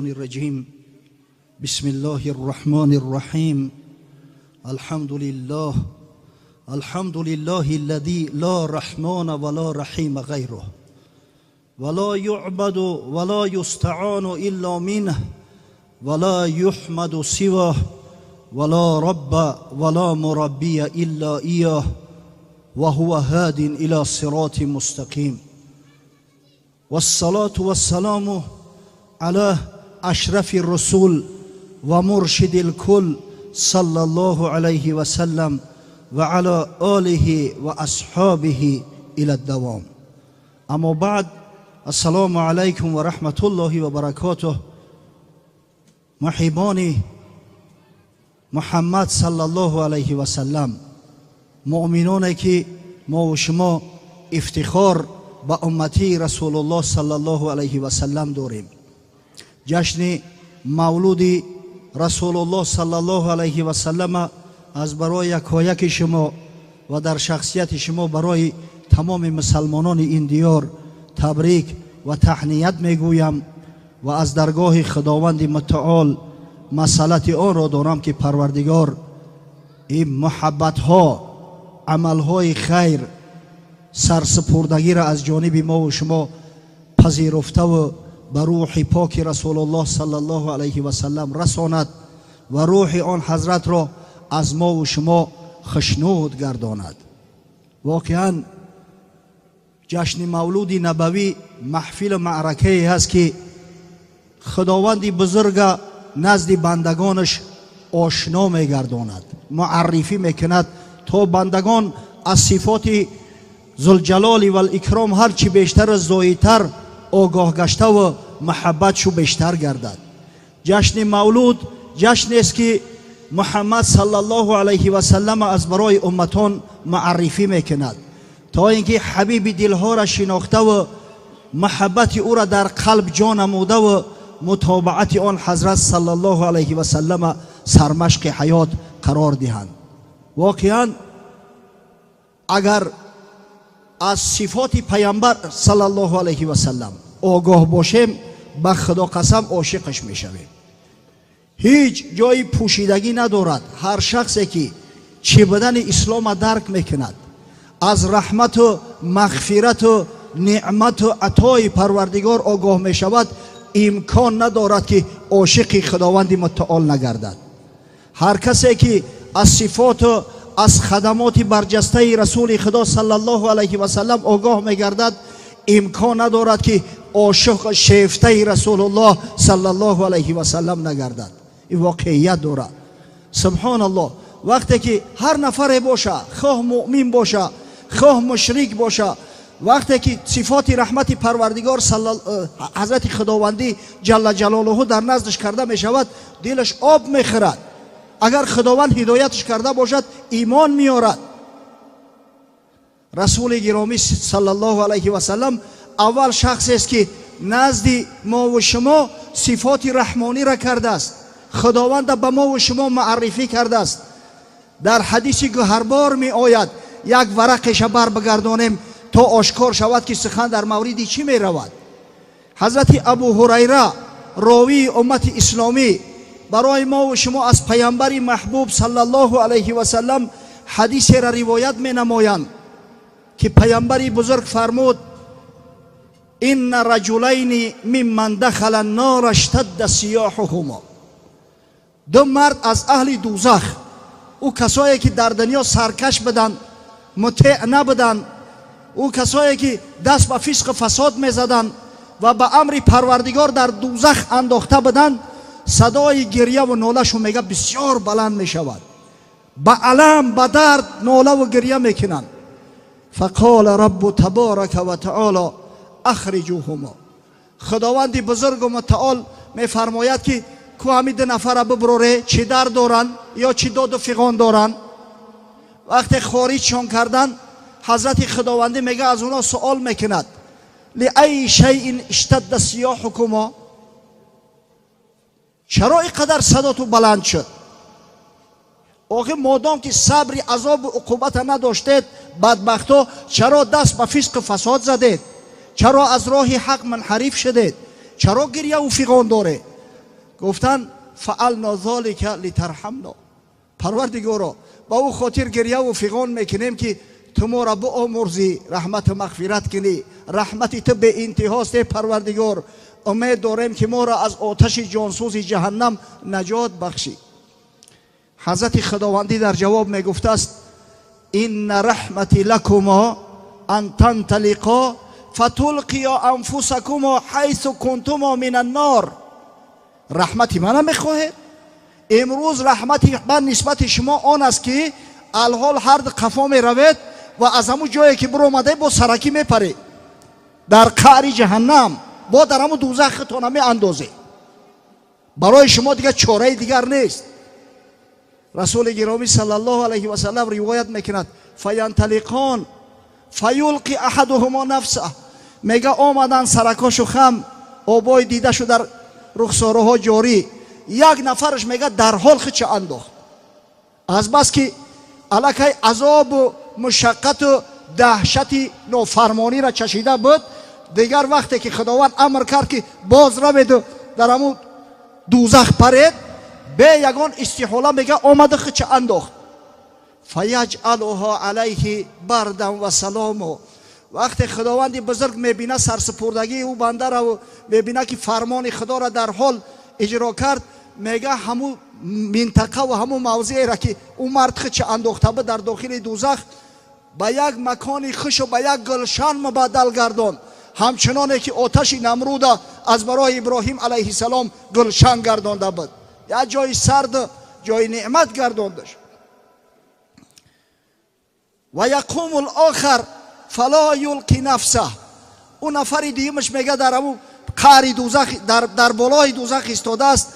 الرجيم. بسم الله الرحمن الرحيم. الحمد لله، الحمد لله الذي لا رحمن ولا رحيم غيره، ولا يعبد ولا يستعان إلا منه، ولا يحمد سواه، ولا رب ولا مربي إلا إياه، وهو هاد إلى صراط مستقيم. والصلاة والسلام على أشرف الرسول ومرشد الكل صلى الله عليه وسلم وعلى آله وأصحابه إلى الدوام. أما بعد، السلام عليكم ورحمة الله وبركاته. محباني محمد صلى الله عليه وسلم، مؤمنونه که ما و شما افتخار به امتی رسول الله صلی الله علیه و سلم داریم. جشن مولود رسول الله صلی الله علیه و سلم از برای یکایک شما و در شخصیت شما برای تمام مسلمانان این دیار تبریک و تهنیت میگویم و از درگاه خداوند متعال مسئلت آن را دارم که پروردگار این محبت ها، عمل های خیر، سرسپردگی را از جانب ما و شما پذیرفته و به روح پاک رسول الله صلی الله علیه و سلم رساند و روح آن حضرت را از ما و شما خشنود گرداند. واقعا جشن مولود نبوی محفل معرکه هست که خداوند بزرگ نزد بندگانش آشنا میگرداند، معرفی میکند تا بندگان از صفات ذوالجلال و الاکرام هرچی بیشتر و زایتر آگاه گشته و محبتشو بیشتر گردد. جشن مولود جشن است که محمد صلی الله علیه و سلم از برای امتان معرفی میکند تا اینکه حبیب دلها را شناخته و محبت او را در قلب جا نموده و متابعت آن حضرت صلی الله علیه و سلم سرمشق حیات قرار دهند. واقعا اگر از صفات پیامبر صلی الله علیه و سلم آگاه باشیم، به خدا قسم عاشقش میشویم. هیچ جای پوشیدگی ندارد. هر شخصی که چی بدن اسلام درک میکند، از رحمت و مغفرت و نعمت و عطای پروردگار آگاه میشود، امکان ندارد که عاشق خداوند متعال نگردد. هر کسی که از صفات و از خدمات برجسته رسول خدا صلی الله علیه و سلم آگاه میگردد، امکان ندارد که عاشق شیفته رسول الله صلی الله علیه و سلم نگردد. این واقعیت دارد. سبحان الله، وقتی که هر نفر باشه، خواه مؤمن باشه، خواه مشرک باشه، وقتی که صفات رحمت پروردگار حضرت خداوندی جل جلاله در نزدش کرده می شود، دلش آب میخورد. اگر خداوند هدایتش کرده باشد، ایمان میارد. رسول گرامی صلی الله علیه و سلم اول شخص است که نزد ما و شما صفات رحمانی را کرده است، خداوند به ما و شما معرفی کرده است. در حدیثی که هر بار می آید، یک ورقش بر بگردانیم تا آشکار شود که سخن در مورد چی می رود. حضرت ابو هریره راوی امت اسلامی برای ما و شما از پیامبر محبوب صلی الله علیه و سلم حدیث را روایت می نمایند که پیامبر بزرگ فرمود: ان رجلین ممن دخل النار اشتد صیاحهما. دو مرد از اهل دوزخ، او کسایی که در دنیا سرکش بدن، مطیع نبودن، او کسایی که دست به فسق فساد میزدن و به امر پروردگار در دوزخ انداخته بدن، صدای گریه و ناله شون میگه بسیار بلند میشود، به الم، به درد ناله و گریه میکنن. فقال رب تبارک و تعالی اخرجوهما. خداوند بزرگ و متعال میفرماید که کو همی دو نفر ببروره، چی درد دارن یا چی داد و فغان دارن. وقتی خارجشان کردن، حضرت خداوندی میگه از اونا سوال میکند: لأی شیء اشتد صیاحکما، چرا اینقدر صدا تو بلند شد؟ آخه مادام که صبر عذاب و عقوبت نداشتید بدبختا، چرا دست به فسق فساد زدید؟ چرا از راه حق منحرف شدید؟ چرا گریه و فغان داره؟ Гуфтан фаална залика литарҳамна. Парвардигоро, ба ӯ хотир гирьяву фиғон мекунем, ки ту моро биомӯрзӣ, раҳмату мағфират кунӣ. Раҳмати ту беинтиҳост, э Парвардигор. Умед дорем, ки моро аз оташи ҷонсӯзи ҷаҳаннам наҷот бахшӣ. Ҳазрати Худовандӣ дар ҷавоб мегуфтааст: инна раҳмати лакумо ан танталиқо фатулқиё анфусакумо ҳайсу кунтумо мин аннор. Раҳмати мана мехоҳед? Имрӯз раҳмати ман нисбати шумо он аст, ки алҳол ҳар ду қафо меравед ва аз ҳамун ҷое, ки биромадаед, бо саракӣ мепаред дар қаъри ҷаҳаннам, бо дар ҳамун дузах худтона меандозед. Барои шумо дигар чораи дигар нест. Расули гиромӣ саллаллоҳу алайҳи васаллам ривоят мекунад: фаянталиқон фаюлқи аҳадуҳумо нафсаҳ. Мега омадан саракошу хам, обои дидашу дар рухсораҳо ҷорӣ. Як нафараш, мега, дар ҳол худша андохт, азбаски аллакай азобу мушаққату даҳшати нофармониро чашида буд. Дигар вақте ки Худованд амр кард, ки боз раведу дар ҳамун дузах паред, бе ягон истиҳола, мега, омада худша андохт. Фаяҷалуҳо алайҳи бардан ва салому. Вақте Худованди бузург мебина сарсупурдагии ӯ бандараву мебина, ки фармони Худоро дар ҳол иҷро кард, мега, ҳамун минтақа ва ҳамун мавзееро, ки ӯ мард худша андохта буд дар дохили дузах, ба як макони хушу ба як гулшан мубаддал гардонд, ҳамчуноне ки оташи Намруда аз барои Иброҳим алайҳиссалом гулшан гардонда буд. Як ҷои сарду ҷои неъмат гардондаш. Ва яқуму лохар фало юлқи нафсаҳ. Ӯ нафари дуюмаш, мега, дар ҳамун қаъри дузах, дар болои дузах истодааст,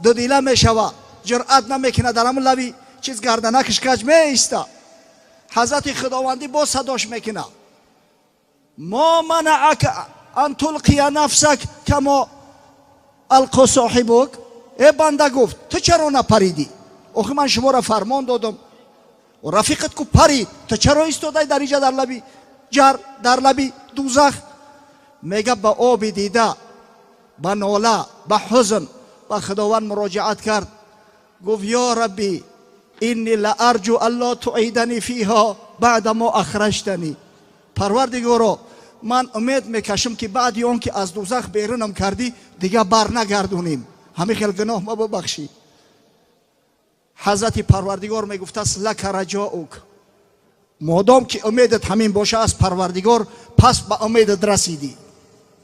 дудила мешава, ҷуръат намекунад, дар ҳамун лави чиз гарданакаш каҷ меиста. Ҳазрати Худовандӣ боз садош мекунад: мо манаъака ан тулқия нафсак камо алқо соҳибук? Э банда, гуфт, ту чаро напаридӣ? Охи ман шуморо фармон додам, рафиқат ку парид, ту чаро истодай дар инҷа, дар лаби ҷар, дар лаби дузах? Мега, ба оби дида, ба нола, ба ҳузн ба Худованд муроҷиат кард, гуфт: ё Рабби, инни ла арҷу алло туидани фиҳо баъда мо ахраҷтани. Парвардигоро, ман умед мекашам, ки баъди он ки аз дузах берунам кардӣ, дигар бар нагардонем. Ҳамин хел гуноҳ ма бубахшӣ. Ҳазрати Парвардигор мегуфтааст: лака раҷоук. Модом ки умедат ҳамин боша аз Парвардигор, пас ба умедат расидӣ.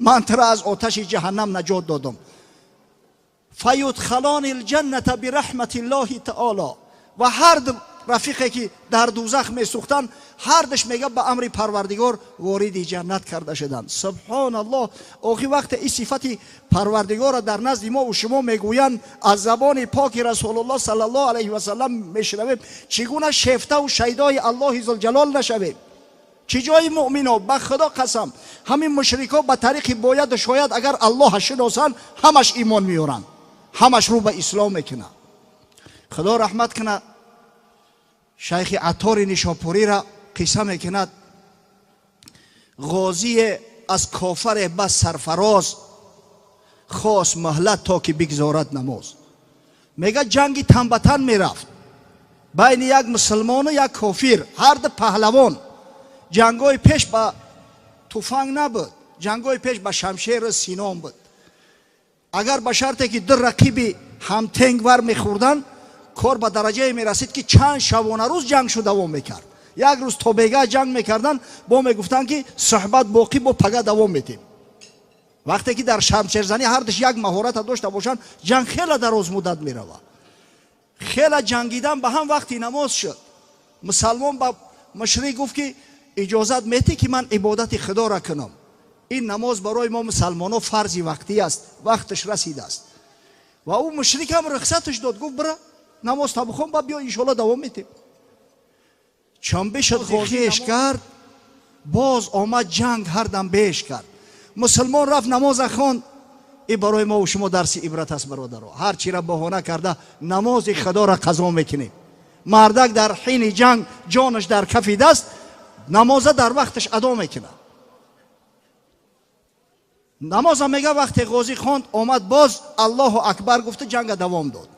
Ман тура аз оташи ҷаҳаннам наҷот додам. Фаюдхалони лҷанната бираҳмати ллоҳи таоло. Ва ҳар ду рафиқе, ки дар дузах месӯхтанд, ҳардаш, мега, ба амри Парвардигор вориди ҷаннат карда шуданд. Субҳоналлоҳ! Охи вақте ин сифати Парвардигорро дар назди мо у шумо мегӯянд, аз забони поки Расулуллоҳ саллаллоҳу алайҳи васаллам мешунавем, чӣ гуна шефтаву шайдои Аллоҳи зулҷалол нашавем? Чӣ ҷои муъмино? Ба Худо қасам, ҳамин мушрикҳо ба тариқи бояду шояд агар Аллоҳа шиносанд, ҳамаш имон меоранд, ҳамаш рӯ ба ислом мекунанд. Худо раҳмат кунад шайхи Аттори Нишопурира. Қисса мекунад: ғозие аз кофаре бас сарфароз хост муҳлат, то ки бигзорад намоз. Мега, ҷанги тан ба тан мерафт байни як мусулмону як кофир, ҳарду паҳлавон. Ҷангҳои пеш ба туфанг набуд, ҷангҳои пеш ба шамшеру синон буд. Агар ба шарте ки ду рақиби ҳамтенг вар мехӯрданд, кор ба дараҷае мерасид, ки чанд шабона рӯз ҷанг шу давом мекард. Як рӯз то бега ҷанг мекарданд, бо мегуфтанд, ки суҳбат боқӣ, бо пага давом метем. Вақте ки дар шамшерзанӣ ҳардуш як маҳората дошта бошанд, ҷанг хеле дарозмуддат меравад. Хеле ҷангидан ба ҳам, вақти намоз шуд. Мусалмон ба мушрик гуфт, ки иҷозат метӣ, ки ман ибодати Худоро кунам? Ин намоз барои мо мусалмонҳо фарзи вақтӣ аст, вақташ расидааст. Ва ӯ мушрик ҳам рухсаташ дод, гуфт: бира, намоз та бихон, ба биё, иншоалло давом метем. Чун бишуд, хеш кард, боз омад, ҷанг ҳардам беш кард. Мусулмон рафт, намоза хонд. И барои мо шумо дарси ибрат аст, бародаро. Ҳар чиро баҳона карда намози Худоро қазо мекунем. Мардак дар ҳини ҷанг, ҷонаш дар кафи даст, намоза дар вақташ адо мекунад. Намоза мега вақте ғозӣ хонд, омад боз Аллоҳу акбар гуфта ҷанга давом дод.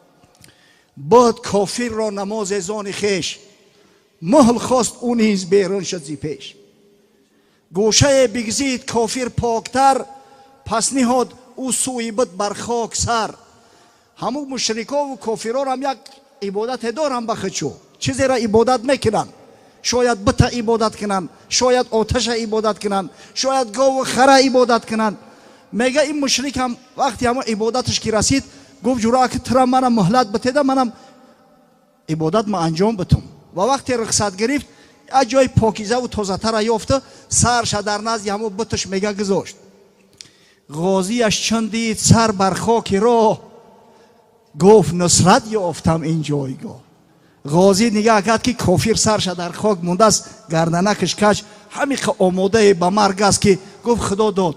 Буд кофирро намозе зони хеш, муҳл хост ӯ низ берун шуд зи пеш. Гӯшае бигзид кофир поктар, пас ниҳод ӯ сӯи буд бар хок сар. Ҳамун мушрикову кофирорам як ибодате дорам ба худшо, чизеро ибодат мекунанд. Шояд бита ибодат кунанд, шояд оташа ибодат кунанд, шояд гову хара ибодат кунанд. Мега ин мушрикам вақти ҳамон ибодаташ ки расид, гуфт ҷура ки тура манам муҳлат битеда, манам ибодат ма анҷом битум. Ва вақте рухсат гирифт, як ҷои покизаву тозатара ёфта, сарша дар назди ҳамон буташ мега гузошт. Ғозияш чун дид сар бар хоки роҳ, гуфт нусрат ёфтам ин ҷойгоҳ. Ғозӣ нигаҳ кард ки кофир сарша дар хок мондааст, гарданакаш кач, ҳамиқа омодае ба марг аст ки гуфт худо дод.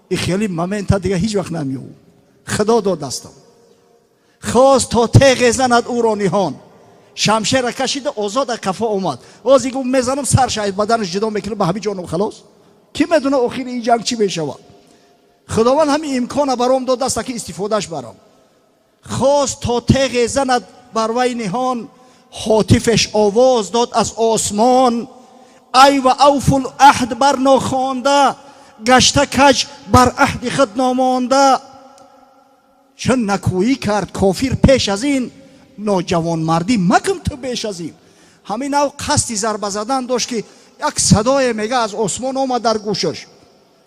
И хеле момента дига ҳеҷ вақт намеёб. Худо дод дастам. Хост то теғе занад ӯро ниҳон. Шамшера кашида озод аз қафо омад. Ози гуфт мезанам сарша аз баданаш ҷудо мекунам ба ҳамин ҷоном халос. Ки медона охири ин ҷанг чӣ мешавад? Худованд ҳамин имкона баром дод даста ки истифодаш барам. Хост то теғе занад бар вай ниҳон, ҳотифеш овоз дод аз осмон. Ай ва авфул аҳд бар нохонда, гашта каҷ бар аҳди худ номонда. Чун накӯӣ кард кофир пеш аз ин, ноҷавонмардӣ макун ту беш аз ин. Ҳамин нав қасди зарба задан дошт ки як садое мега аз осмон омад дар гӯшаш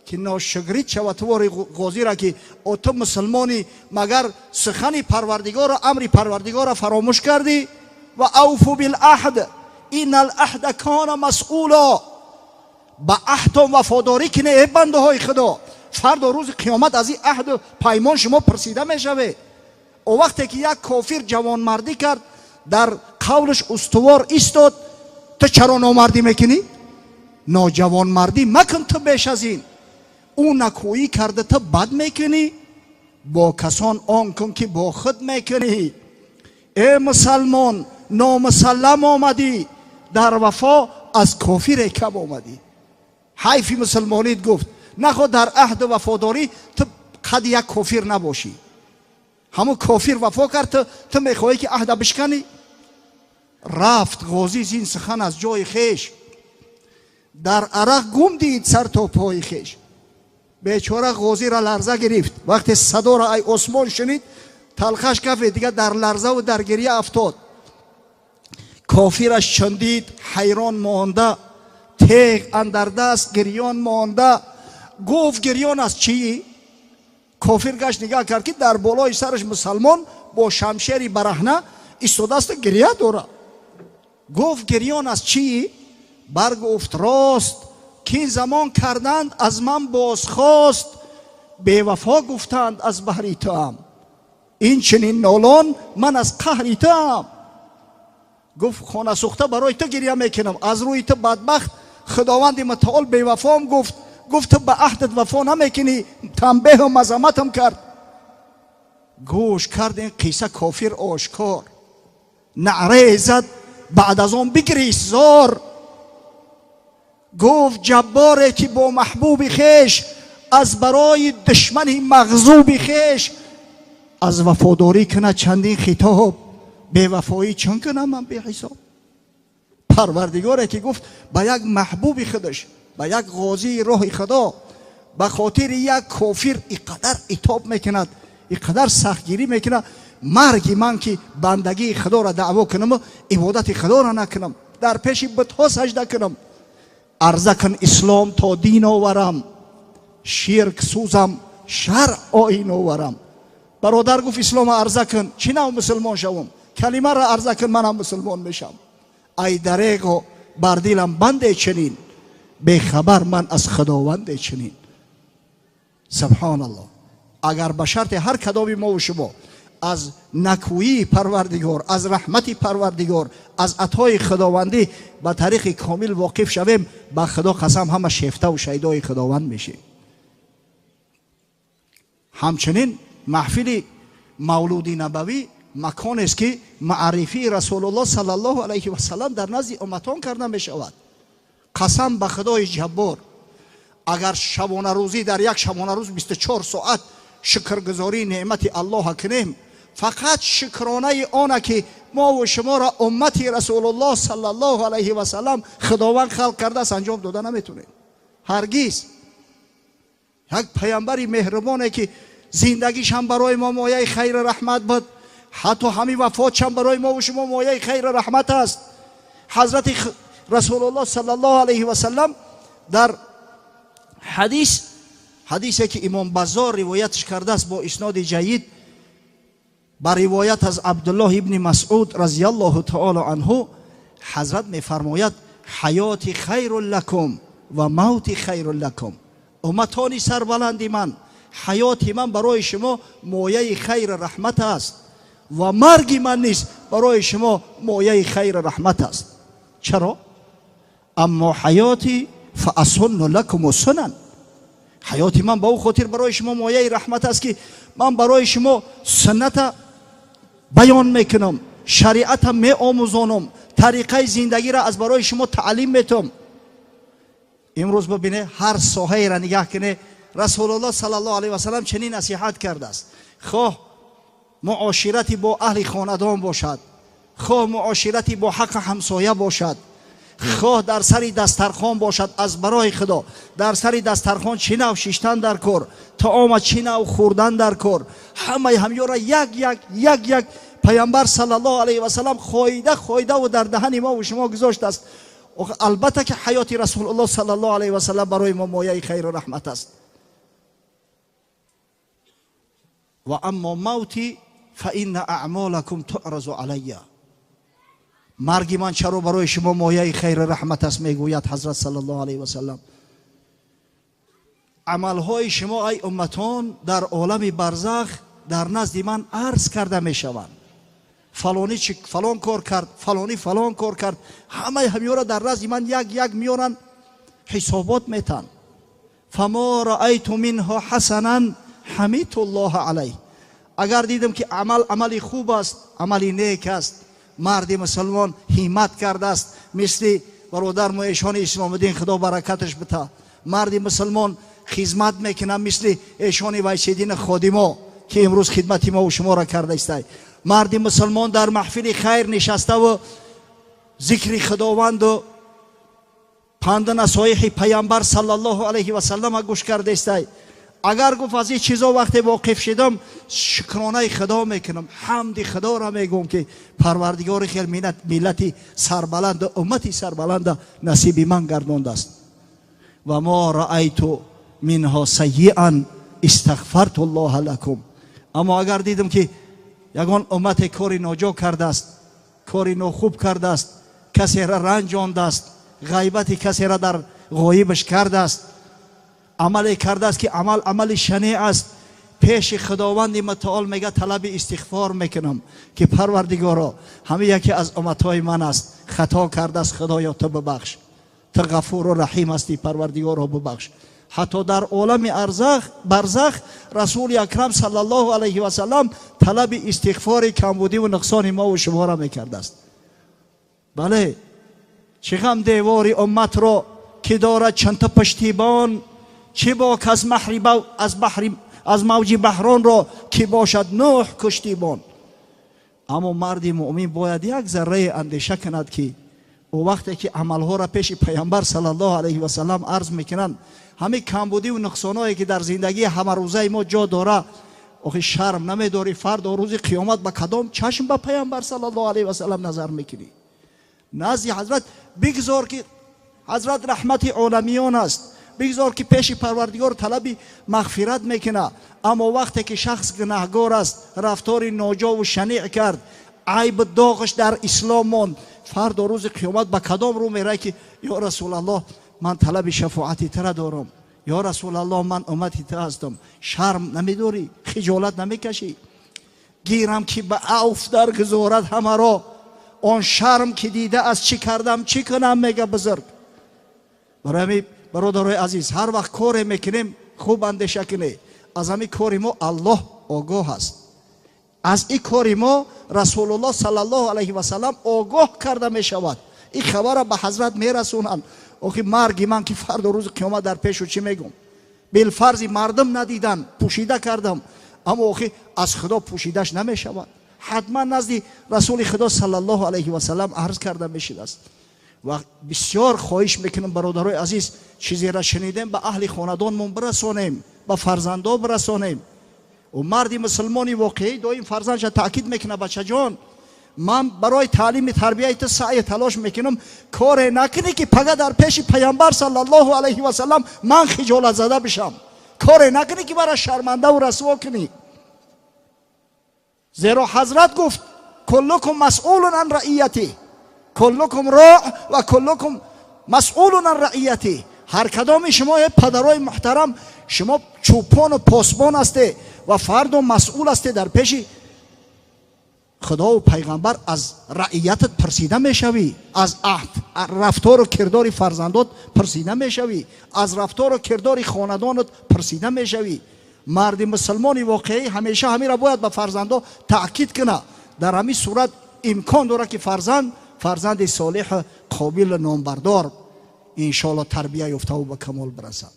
ки ношукрит шавад тувори ғозира ки о ту мусулмонӣ, магар сухани парвардигорро, амри парвардигорро фаромӯш кардӣ? Ва авфу билаҳд инна алаҳда кона масъуло. Ба аҳдтон вафодорӣ кине эй бандаҳои худо, фардо рӯзи қиёмат аз ин аҳду паймон шумо пурсида мешавед. О вақте ки як кофир ҷавонмардӣ кард, дар қавлаш устувор истод, ту чаро номардӣ мекунӣ? Ноҷавонмардӣ макун ту беш аз ин. Ӯ накӯӣ карда ту бад мекунӣ, бо касон он кун ки бо худ мекунӣ. Э мусалмон, номусаллам омадӣ, дар вафо аз кофире кам омадӣ. Ҳайфи мусулмонит гуфт, нахо дар аҳду вафодорӣ ту қади як кофир набошӣ. Ҳамун кофир вафо кард, ту мехоҳӣ ки аҳда бишканӣ? Рафт ғозӣ зин сухан аз ҷои хеш, дар арақ гум дид сар то пои хеш. Бечора ғозиро ларза гирифт. Вақте садоро ай осмон шунид, талхаш кафе дига дар ларзаву дар гирья афтод. Кофираш чун дид ҳайрон монда, теғ андар даст гирён монда. Гуфт гирён аз чӣ? Кофир гашт нигаҳ кард ки дар болои сараш мусалмон бо шамшери бараҳна истодаасту гирья дорад. Гуфт гирён аз чӣ? Баргуфт рост, ки замон карданд аз ман бозхост, бевафо гуфтанд аз баҳри туам, ин чунин нолон ман аз қаҳри туам. Гуфт хонасӯхта барои ту гирья мекунам, аз рӯи ту бадбахт худованди мутаол бевафом гуфт. Гуфт ту ба аҳдат вафо намекунӣ, танбеҳу мазаматам кард. Гӯш кард ин қисса кофир ошкор, наърае зад баъд аз он бигирист зор. Гуфт ҷабборе ки бо маҳбуби хеш аз барои душмани мағзуби хеш аз вафодорӣ кунад чандин хитоб, бевафоӣ чун кунам ман беҳисоб. Парвардигоре ки гуфт ба як маҳбуби худаш, ба як ғозии роҳи худо, ба хотири як кофир иқадар итоб мекунад, иқадар сахтгирӣ мекунад, марги ман ки бандагии худоро даъво кунаму ибодати худоро накунам, дар пеши бутҳо сажда кунам. Арза кун ислом то дин оварам, ширк сӯзам шаръ оин оварам. Бародар гуфт ислома арза кун, чӣ нав мусулмон шавам? Калимаро арза кун, манам мусулмон мешавам. Ай дареғо бар дилам банде чунин, бехабар ман аз худованде чунин. Субҳоналлоҳ. Агар ба шарти ҳар кадоми мову шумо аз накӯии парвардигор, аз раҳмати парвардигор, аз атои худовандӣ ба тариқи комил воқиф шавем, ба худо қасам ҳама шефтаву шайдои худованд мешем. Ҳамчунин маҳфили мавлуди набавӣ маконест ки маърифии расулуллоҳ саллаллоҳу алайҳи васаллам дар назди умматон карда мешавад. Қасам ба худои ҷаббор, Агар шабонарӯзӣ дар як шабонарӯз 24 соат шукргузории неъмати Аллоҳа кунем, фақат шукронаи она ки мо ва шуморо уммати Расулуллоҳ саллаллоҳу алайҳи васаллам Худованд халқ кардааст, анҷом дода наметунем ҳаргиз. Як паямбари меҳрубоне ки зиндагиш ҳам барои мо мояи хайру раҳмат буд, ҳатто ҳамин вафотш ҳам барои мо ва шумо мояи хайру раҳмат аст. Ҳазрати Расулуллоҳ саллаллоҳу алайҳи васаллам дар ҳадис, ҳадисе ки Имом Баззор ривоятш кардааст бо исноди ҷайид, ба ривоят аз Абдуллоҳ ибни Масъуд разияллоҳу таоло анҳу, ҳазрат мефармояд: ҳаёти хайрун лакум ва мавти хайрун лакум. Умматони сарбаланди ман, ҳаёти ман барои шумо мояи хайру раҳмат аст ва марги ман низ барои шумо мояи хайру раҳмат аст. Чаро? Аммо ҳаёти фаасунну лакуму сунан. Ҳаёти ман ба ӯ хотир барои шумо мояи раҳмат аст ки ман барои шумо сунната баён мекунам, шариата меомӯзонам, тариқаи зиндагиро аз барои шумо таълим метам. Имрӯз бибине, ҳар соҳаеро нигаҳ куне, Расулуллоҳ саллаллоҳу алайҳи васаллам чунин насиҳат кардааст: хоҳ муоширати бо аҳли хонадон бошад, хоҳ муоширати бо ҳаққи ҳамсоя бошад, хоҳ дар сари дастархон бошад. Аз барои Худо дар сари дастархон чӣ нав шиштан дар кор, таома чӣ нав хӯрдан дар кор, ҳамаи ҳамёра як як як як паямбар саллаллоҳу алайҳи васаллам хоида хоидаву дар даҳани мо ва шумо гузоштааст. Албатта ки ҳаёти Расулуллоҳ саллаллоҳу алайҳи васаллам барои мо мояи хайру раҳмат аст. Ва аммо мавти фаинна аъмолакум туъразу алайя. Марги ман чаро барои шумо мояи хайру раҳмат аст, мегӯяд ҳазрат саллаллоҳу алайҳи васаллам. Амалҳои шумо, ай умматон, дар олами барзах дар назди ман арз карда мешаванд. Фалонӣ чи фалон кор кард, фалонӣ фалон кор кард, ҳамаи ҳамёра дар назди ман як як меоранд, ҳисобот метанд. Фамо раайту минҳо ҳасанан ҳамидту ллоҳа алайҳ. Агар дидам ки амал амали хуб аст, амали нек аст, марди мусулмон ҳиммат кардааст, мисли бародар мо эшони Исломиддин, Худо баракаташ бита, марди мусулмон хизмат мекунад мисли эшони Вайсиддини ходимо ки имрӯз хидмати мо ва шуморо карда истай. Марди мусулмон дар маҳфили хайр нишаставу зикри Худованду панду насоиҳи паямбар саллаллоҳу алайҳи васаллама гӯш карда истай. Агар гуфт аз ин чизо вақте воқиф шидам, шукронаи Худо мекунам, ҳамди Худоро мегӯм ки Парвардигори хел миллати сарбаланду уммати сарбаланда насиби ман гардондааст. Ва мо раайту минҳо сайиан истағфарту ллоҳа лакум. Аммо агар дидам ки ягон уммате кори ноҷо кардааст, кори нохуб кардааст, касеро ранҷондааст, ғайбати касеро дар ғоибаш кардааст, амале кардааст ки амал амали шанеъ аст, пеши Худованди мутаол мега талаби истиғфор мекунам ки Парвардигоро, ҳама яке аз умматҳои ман аст, хато кардааст, Худоё ту бибахш, ту ғафуру раҳим ҳастӣ, Парвардигоро бибахш. Ҳатто дар олами барзах Расули акрам саллаллоҳу алайҳи васаллам талаби истиғфори камбудиву нуқсони мо ва шуморо мекардааст. Бале, чӣ ғам девори умматро ки дорад чандта пуштибон, чӣ бок аз мавҷи баҳронро ки бошад Нӯҳ куштибон. Аммо марди муъмин бояд як заррае андеша кунад ки ӯ вақте ки амалҳоро пеши паямбар саллаллоҳу алайҳи васаллам арз мекунанд, ҳамин камбудиву нуқсонҳое ки дар зиндагии ҳамарӯзаи мо ҷо дора, охи шарм намедорӣ фардо рӯзи қиёмат ба кадом чашм ба паямбар саллаллоҳу алайҳи васаллам назар мекунӣ? Назди ҳазрат бигзор ки ҳазрат раҳмати оламиён аст, бигзор ки пеши Парвардигор талаби мағфират мекунад. Аммо вақте ки шахс гунаҳгор аст, рафтори ноҷову шаниъ кард, айб доғаш дар ислом монд, фардо рӯзи қиёмат ба кадом рӯ мерай ки ё Расулаллоҳ, ман талаби шафоати тура дорам, ё Расулаллоҳ, ман уммати ту ҳастам. Шарм намедорӣ, хиҷолат намекашӣ? Гирам ки ба авф даргузорад ҳамаро, он шарм ки дида аз чӣ кардам, чӣ кунам, мега бузург. Барои ҳамин бародарои азиз, ҳар вақт коре мекунем хуб андеша кунед. Аз ҳамин кори мо Аллоҳ огоҳ аст, аз ин кори мо Расулуллоҳ саллаллоҳу алайҳи васаллам огоҳ карда мешавад. Ин хабарро ба ҳазрат мерасонанд. Охи марги ман ки фардо рӯзи қиёмат дар пешу чӣ мегӯм? Билфарзи мардум надидан, пӯшида кардам, аммо охи аз Худо пӯшидаш намешавад. Ҳатман назди Расули Худо саллаллоҳу алайҳи васаллам арз карда мешидааст. Ва бисёр хоҳиш мекунам, бародарои азиз, чизеро шунидем, ба аҳли хонадонмон бирасонем, ба фарзандо бирасонем. У марди мусулмони воқеӣ доим фарзандша таъкид мекунад: бачаҷон, ман барои таълими тарбияи ту саъю талош мекунам, коре накунӣ ки пага дар пеши паямбар саллаллоҳу алайҳи васаллам ман хиҷолатзада бишам, коре накунӣ ки мара шармандаву расво кунӣ. Зеро ҳазрат гуфт: куллукум масъулун ан раиятӣ, куллукум роъ ва куллукум масъулун ан раиятӣ. Ҳар кадоми шумо, падарои муҳтарам, шумо чӯпону посбон ҳастед ва фарду масъул ҳастед дар пеши Худову пайғамбар. Аз раиятат пурсида мешавӣ, аз рафтору кирдори фарзандот пурсида мешавӣ, аз рафтору кирдори хонадонат пурсида мешавӣ. Марди мусулмони воқеӣ ҳамеша ҳамира бояд ба фарзандо таъкид кунад. Дар ҳамин сурат имкон дорад ки фарзанд фарзанди солеҳу қобилу номбардор иншоалло тарбия ёфтаву ба камол бирасад.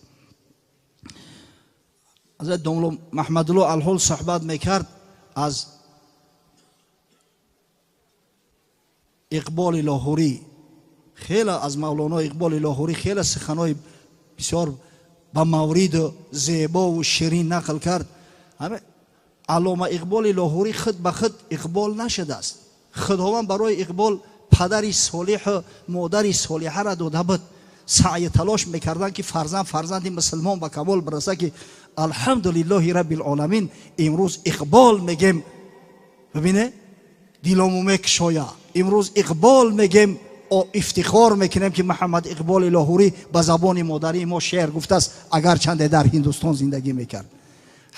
Ҳазрат домло Маҳмадулло алҳол суҳбат мекард аз Иқболи Лоҳурӣ, хеле аз Мавлоно Иқболи Лоҳурӣ хеле суханҳои бисёр ба мавриду зебову ширин нақл кард. Аллома Иқболи Лоҳурӣ худ ба худ иқбол нашудааст. Худованд барои Иқбол падари солиҳу модари солиҳаро дода буд. Саъю талош мекарданд ки фарзанд фарзанди мусулмон ба камол бираса, ки алҳамдулиллоҳи раббил оламин имрӯз иқбол мегем. Бибине, дилому мекушоя. Имрӯз иқбол мегем, ифтихор мекунем ки Муҳаммад Иқболи Лоҳурӣ ба забони модарии мо шеър гуфтааст, агарчанде дар Ҳиндустон зиндагӣ мекард.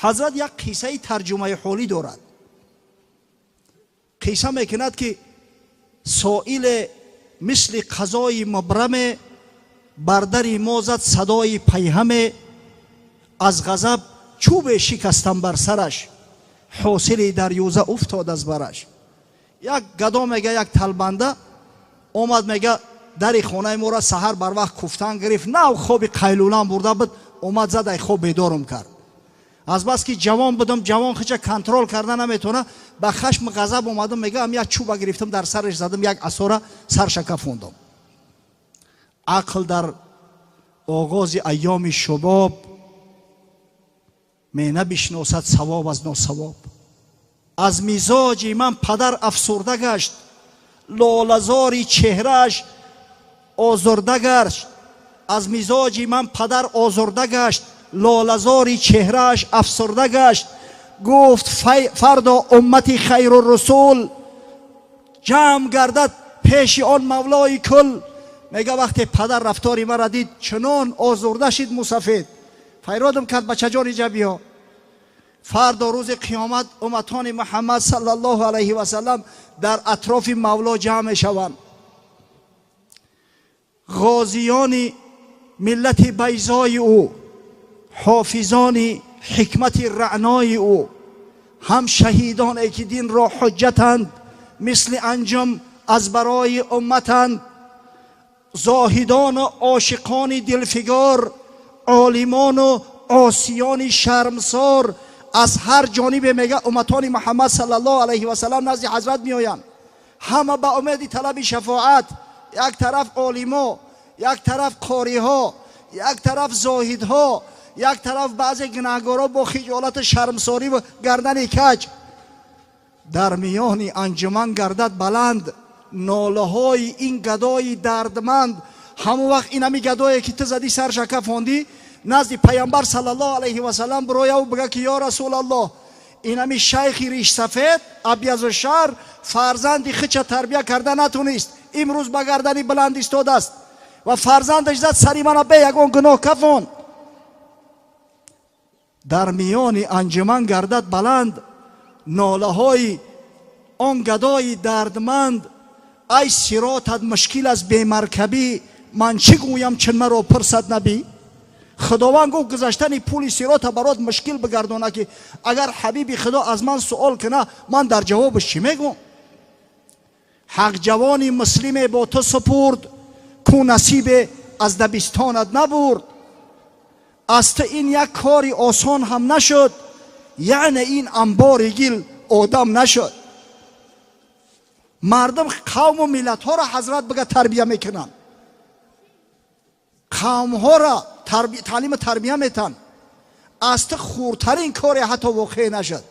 Ҳазрат як қиссаи тарҷумаи ҳолӣ дорад. Қисса мекунад ки соиле мисли қазои мубраме бар дари мо зад садои пайҳаме, аз ғазаб чӯбе шикастам бар сараш, ҳосили дарёза уфтод аз бараш. Як гадо мега, як талбанда омад, мега, дари хонаи моро саҳар барвақт куфтан гирифт, нав хоби қайлулам бурда буд, омад зад, ай хоб бедорум кард. Азбаски ҷавон будам, ҷавон хича контрол карда наметавона, ба хашм ғазаб омадам, мега, як чӯба гирифтам, дар сараш задам, як асора сарша кафондам. Ақл дар оғози айёми шубоб менабишносад савоб аз носавоб. Аз мизоҷи ман падар афсурда гашт, лолазори чеҳрааш озурда гашт. Аз мизоҷи ман падар озурда гашт, лолазори чеҳрааш афсурда гашт. Гуфт: фардо уммати хайру русул ҷамъ гардад пеши он мавлои кул. Мега, вақте падар рафтори мара дид, чунон озурда шид мусафед, файродам кард: бачаҷон, иҷа биё. Фардо рӯзи қиёмат умматони Муҳаммад саллаллоҳу алайҳи васаллам дар атрофи мавло ҷамъ мешаванд. Ғозиёни миллати байзои ӯ, ҳофизони ҳикмати раънои ӯ, ҳам шаҳидоне ки динро ҳуҷҷатанд, мисли анҷум аз барои умматанд, зоҳидону ошиқони дилфигор, олимону осиёни шармсор, аз ҳар ҷонибе мега умматони Муҳаммад саллаллоҳу алайҳи васаллам назди ҳазрат меоянд, ҳама ба умеди талаби шафоат. Як тараф олимо, як тараф қориҳо, як тараф зоҳидҳо, як тараф баъзе гунаҳгорҳо бо хиҷолату шармсорӣ ва гардани каҷ. Дар миёни анҷуман гардад баланд нолаҳои ин гадои дардманд. Ҳамон вақт ин ҳами гадое ки ту задӣ сарша кафондӣ, назди пайғамбар саллаллоҳу алайҳи васаллам бирояву бига ки ё Расулаллоҳ, ин ҳами шайхи ришсафед абязу шаҳр фарзанди хича тарбия карда натунист, имрӯз ба гардани баланд истодааст ва фарзандаш зад сари мана бе ягон гуноҳ кафон. Дар миёни анҷуман гардад баланд нолаҳои он гадои дардманд. Ай сиротат мушкил аз бемаркабӣ, ман чӣ гӯям чун маро пурсад набӣ? Худованд гуфт гузаштани пули сирота барот мушкил бигардона, ки агар ҳабиби Худо аз ман суол куна, ман дар ҷавобаш чӣ мегӯм? Ҳақ ҷавони муслиме бо ту супурд, ку насибе аз дабистонат набурд. Аз ту ин як кори осон ҳам нашуд, яъне ин анбори гил одам нашуд. Мардум, қавму миллатҳоро ҳазрат бига тарбия мекунанд, қавмҳоро таълиму тарбия метанд. Аз ту хурдтарин коре ҳатто воқеъ нашуд.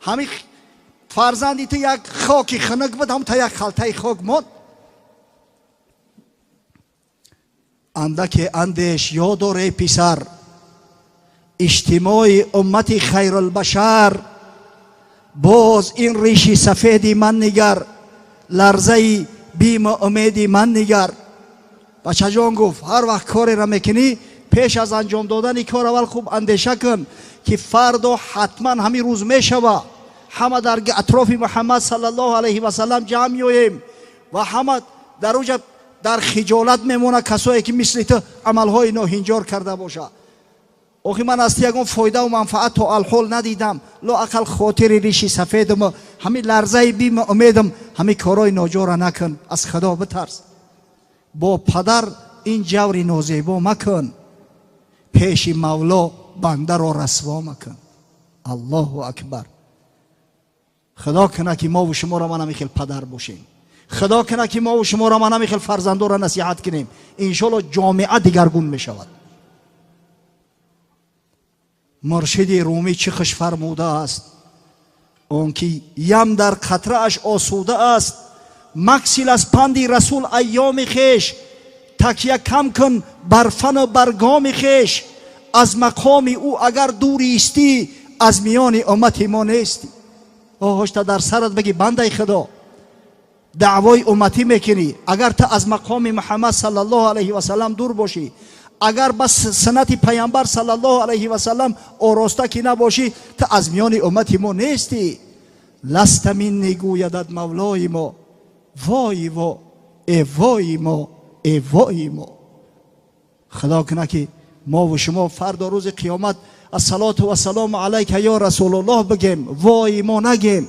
Ҳамин фарзанди ту як хоки хунук буд, ҳам та як халтаи хок монд. Андаке андеш ёд дор, эй писар, иҷтимои уммати хайрулбашар. Боз ин риши сафеди ман нигар, ларзаи биму умеди ман нигар. Бачаҷон, гуфт, ҳар вақт кореро мекунӣ, пеш аз анҷом додани кор аввал хуб андеша кун, ки фардо ҳатман ҳамин рӯз мешава. Ҳама дар атрофи Муҳаммад саллаллоҳу алайҳи васаллам ҷамъ меоем ва ҳама дар уҷа дар хиҷолат мемонад, касое ки мисли ту амалҳои ноҳинҷор карда бошад. Охи, ман аз ту ягон фоидаву манфаат то алҳол надидам. Лоақал хотири риши сафедаму ҳамин ларзаи биму умедам, ҳамин корҳои ноҷора накун, аз Худо битарс. Бо падар ин ҷаври нозебо макун, пеши Мавло бандаро расво макун. Аллоҳу акбар! Худо кунад, ки мову шуморо ман ҳамин хел падар бошем. Худо кунад, ки мову шуморо ман ҳамин хел фарзандоро насиҳат кунем. Иншоалло, ҷомеа дигаргун мешавад. Муршиди Румӣ чӣ хуш фармудааст: он ки ям дар қатрааш осуда аст, максил аз панди Расул айёми хеш, такя кам кун бар фану бар гоми хеш. Аз мақоми ӯ агар дур истӣ, аз миёни уммати мо нестӣ. Оҳошта дар сарат бигӣ, бандаи Худо, даъвои умматӣ мекунӣ, агар ту аз мақоми Муҳаммад саллаллоҳу алайҳи васаллам дур бошӣ, агар ба суннати Паямбар саллаллоҳу алайҳи васаллам ороста ки набошӣ, ту аз миёни уммати мо нестӣ. Ласта минни, гӯядат Мавлои мо. Вои во, э вои мо, э вои мо! Худо кунад, ки мову шумо фардо рӯзи қиёмат ассалоту вассалому алайка ё Расулуллоҳ бигем, вои мо нагем.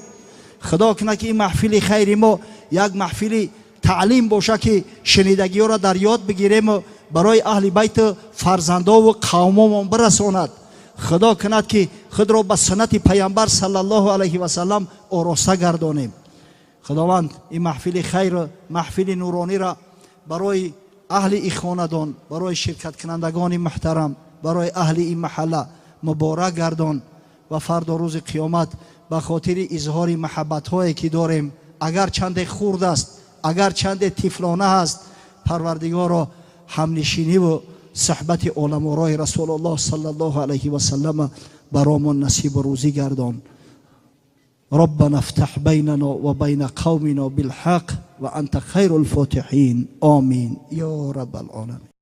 Худо кунад, ки ин маҳфили хайри мо як маҳфили таълим боша, ки шунидагиҳоро дар ёд бигирему барои аҳли байту фарзандову қавмомон бирасонад. Худо кунад, ки худро ба суннати Паямбар саллаллоҳу алайҳи васаллам ороста гардонем. Худованд ин маҳфили хайру маҳфили нурониро барои аҳли ин хонадон, барои ширкаткунандагони муҳтарам, барои аҳли ин маҳалла муборак гардон ва фардо рӯзи қиёмат ба хотири изҳори маҳаббатҳое ки дорем, агар чанде хурд аст, агар чанде тифлона аст, Парвардигоро, ҳамнишиниву суҳбати оламорои Расулуллоҳ саллаллоҳу алайҳи васаллама баромон насибу рӯзӣ гардон. ربنا افتح بيننا وبين قومنا بالحق وأنت خير الفاتحين. آمين يا رب العالمين.